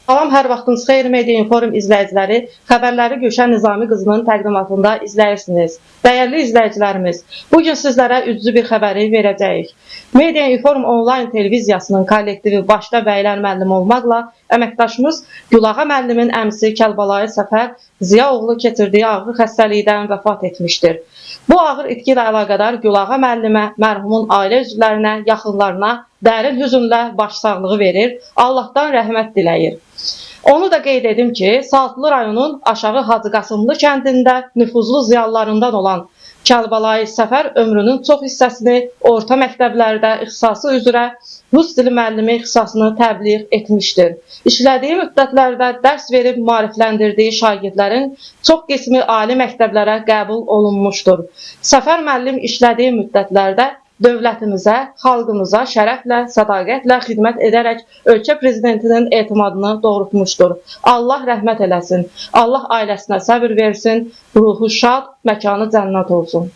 Salam, hər vaxtınız xeyir Media Inform izləyiciləri. Xəbərləri Gülşən Nizami qızının təqdimatında izləyirsiniz. Dəyərli izləyicilərimiz, bu gün sizlərə üzücü bir xəbəri verəcəyik. Media Inform onlayn televiziyasının kollektivi başda Bəylər müəllim olmaqla əməkdaşımız Gülağa müəllimin əmisi Kəlbəlayı Səfər Ziyaoğlu keçirdiyi ağır xəstəlikdən vəfat etmişdir. Bu ağır itki ilə əlaqədar Gülağa müəllimə, mərhumun ailə üzvlərinə, yaxınlarına dərin hüzünlə başsağlığı verir, Allahdan rəhmət diləyir. Onu da qeyd edim ki, Saltlı rayonunun Aşağı Hacıqasımlı kəndində nüfuzlu ziyalılarından olan Kəlbəlayı Səfər ömrünün çox hissəsini orta məktəblərdə ixtisası üzrə rus dili müəllimi ixtisasını təbliğ etmişdir. İşlədiyi müddətlərdə dərs verib maarifləndirdiyi şagirdlərin çox qismi ali məktəblərə qəbul olunmuşdur. Səfər müəllim işlədiyi müddətlərdə dövlətimizə, xalqımıza şərəflə, sədaqətlə xidmət edərək ölkə prezidentinin etimadını doğrultmuşdur. Allah rəhmət eləsin. Allah ailəsinə səbir versin, ruhu şad, məkanı cənnət olsun.